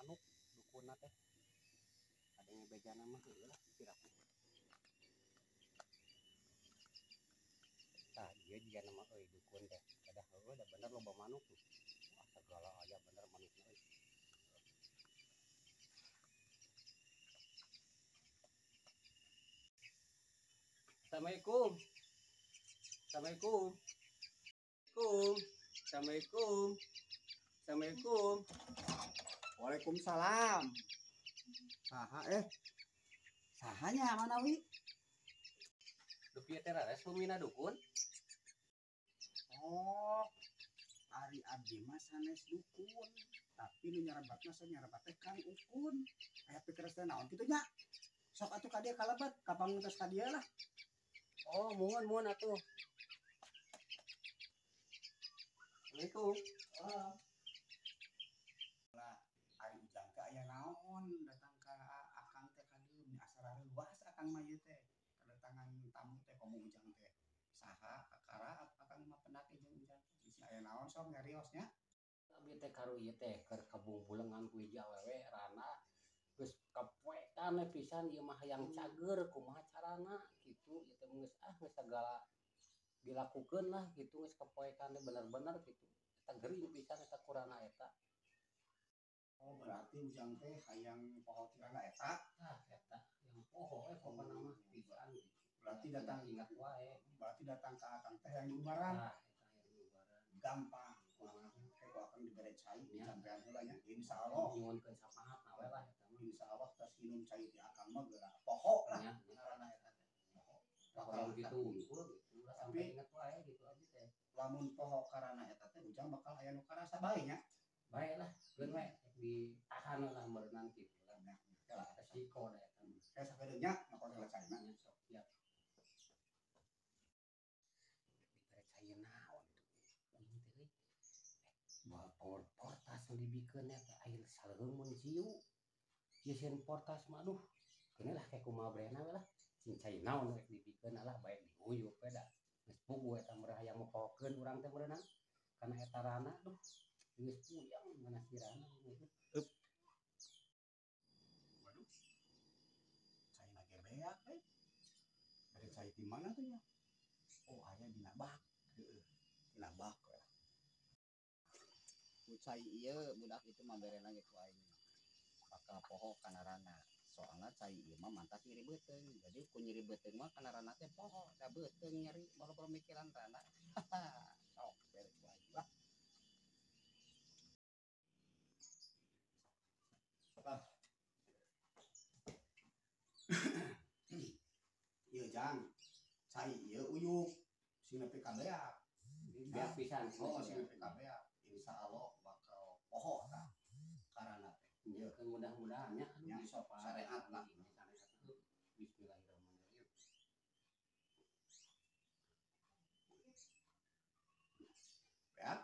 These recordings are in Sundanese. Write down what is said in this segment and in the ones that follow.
Manuk dukunna teh. Ada yang bejana mah heueuh lah piraku. Tah ieu jigana mah euy dukun teh. Ada heueuh da bener loba manuk tuh. Wah sagala aya bener manukna euy. Assalamualaikum. Assalamualaikum. Assalamualaikum. Assalamualaikum. Assalamualaikum. Waalaikumsalam. Saha Sahanya mana wi? Dupi teh rares lumina dukun. Oh, ari abdi mah sanes dukun, tapi nu nyarebatna sanyarebat teh Kang Ukun. Aya pikiran teh naon kitu nya? Sok atuh ka dieu kalebet, kapanguntos ka dieu lah. Oh, muhun muhun atuh. Assalamualaikum. Oh. Lah, ari ujang teh aya naon datang ka akang teh ka dieu meni asa rareuwas akang mah ieu teh. Kedatangan tamu teh komo ujang teh. Saha kakara akang mah pendak jeung ujang teh. Bisi aya naon sok nyarios nya. Abdi teh karu ieu teh keur kabungbulengan ku hiji awewe rana geus kapoekan we pisan ieu mah hayang cager kumaha carana kitu ieu teh geus ah geus sagala dilakukeun lah gitu geus kapoekan teh bener-bener gitu. Eta gering pisan eta kurana eta. Oh, berarti ujang teh hayang poho tirana eta? Tah eta yang poho we pokona mah pisan gitu. Berarti datang ingat wae. Berarti datang ke akang teh yang diubaran. Tah eta yang diubaran. Gampang. Kumaha ku akang dibere cai Ya. sampean heula nya. Insyaallah nyuwunkeun sapaat we lah eta mah. Insyaallah tos minum cai ti akang mah geura poho lah. Ya, Ngaranna eta teh. Poho. Kalau gitu unggul gitu lah sampai Tapi ingat wae gitu aja teh. Lamun poho karana eta teh ujang bakal aya nu karasa bae nya. Bae lah, keun we ditahan lah meureunan kitu lah. Ya, lah. Resiko da eta mah. Kayak sakedeung nya ngakon heula caina. Nya sok siap. Dibere cai naon tuh. Uing teh euy. Bawa power portas nu dibikeun eta aya saleuheung mun ciu. Ieu sieun portas mah aduh. Keun lah kayak kumaha brena we lah. Cing cai naon rek dibikeun lah bae diuyup we da. Geus puguh eta meureun hayang mopohokeun urang teh meureunna. Kana eta rana duh. Geus puyeng mana sirana gitu. Eup. Waduh. Caina ge beak euy. Bere cai ti mana tuh nya? Oh, aya dina bak. Heueuh. Dina bak we. Ku cai ieu budak itu mah berena ge ku aing. Bakal poho kana rana. Soalna cai ieu mah mantak nyeri beuteung. Jadi ku nyeri beuteung mah kana rana teh poho, da beuteung nyeri baru pemikiran rana. Sok bere ku aing lah. Ah. Ieu jang, cai ieu uyuk sing nepi ka beak. Beak pisan. Oh, sing nepi ka beak. Insyaallah bakal poho tah karana teh. Ieu kan mudah-mudahan nya Nya, sok syariat lah. Syariat. Bismillahirrahmanirrahim. Beak?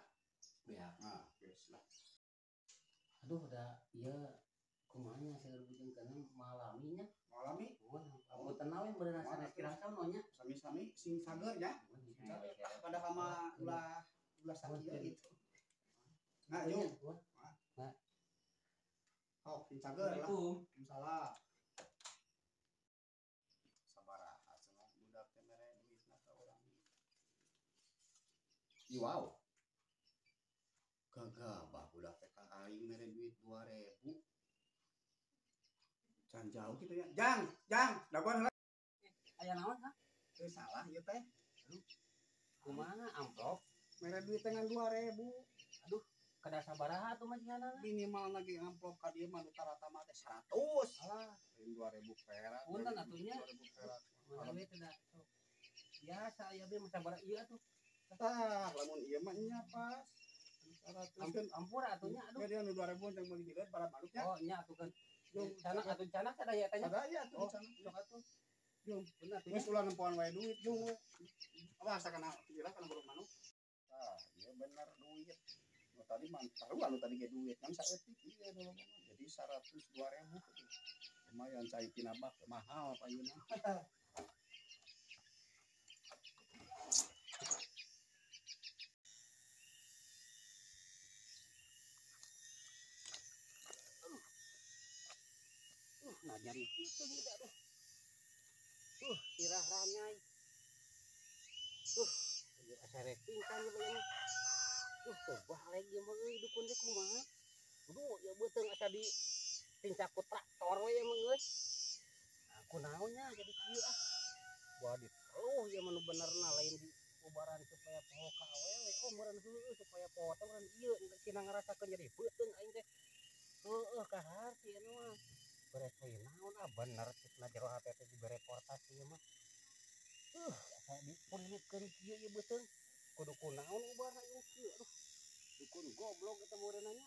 Beak. Nah, geus lah. Aduh, da ieu kumaha nya seueur bujeng kana malami nya. Malami? Nuhun, apunten we beureunan sanes kirang sono nya. Sami-sami sing sager nya. Nuhun, Sing sager. Ah, padahal mah ulah ulah sakieu gitu. Nah, Nuhun, yuk. nuhun. Nah. Oh, sing cager lah. Assalamualaikum. Waalaikumsalam. Sabaraha cenah budak teh mere duitna ka urang. Ih, wow. Gagabah budak teh ka aing mere duit 2000. Can jauh gitu ya. Jang, jang, dagoan heula. Aya naon, ha? Salah ieu teh. Aduh. Kumaha amplop? Mere duit teh ngan 2000. Aduh, kada sabaraha atuh mah jihanana? Minimal lagi amplop ka dieu mah nu tarata mah teh 100. Alah, lain 2000 perak. Punten atuh nya. 2000 perak. Mana we teh da sok. Biasa aya be mah sabaraha ieu atuh. Tah, lamun ieu mah nya pas. 100 kan ampura atuh nya aduh. Ya dia nu 2000 yang meuli hileut barang manuk nya. Oh, nya atuh kan. Jung, Canak atuh canak sadaya tanya. Sadaya atuh Oh, canak. sok atuh. Jung, bener atuh. Geus ulah nempoan wae duit jung we. Apa asa kana kira kana burung manuk? Tah, ieu bener duit. Nu tadi mah taruhan nu tadi ge duit kan saeutik ieu nu loba mah. Jadi 102.000 gitu. Lumayan cai tina bak mahal payuna. Nyeri beuteung ieu teh, aduh. Sirah ranyai. Ieu asa rek pingsan ieu mah. Teu balik ieu mah euy, dukun teh kumaha? Aduh, ieu beuteung asa di tincak ku traktor we ieu mah geus. Nah, kunaon nya jadi kieu ah. Wah, diteluh ieu mah nu benerna, lain di ubaran supaya poho ka awewe. Oh, meureun heueuh supaya poho teh meureun ieu sina ngarasakeun nyeri beuteung aing teh. Heueuh, kaharti ieu mah. Bere cai naon ah, bener cek na jero hate teh dibere portas ieu mah. Asa dipulilitkeun kieu ieu beuteung. Kudu kunaon ubarna ieu kieu, aduh. Dukun goblok eta meureunna nya.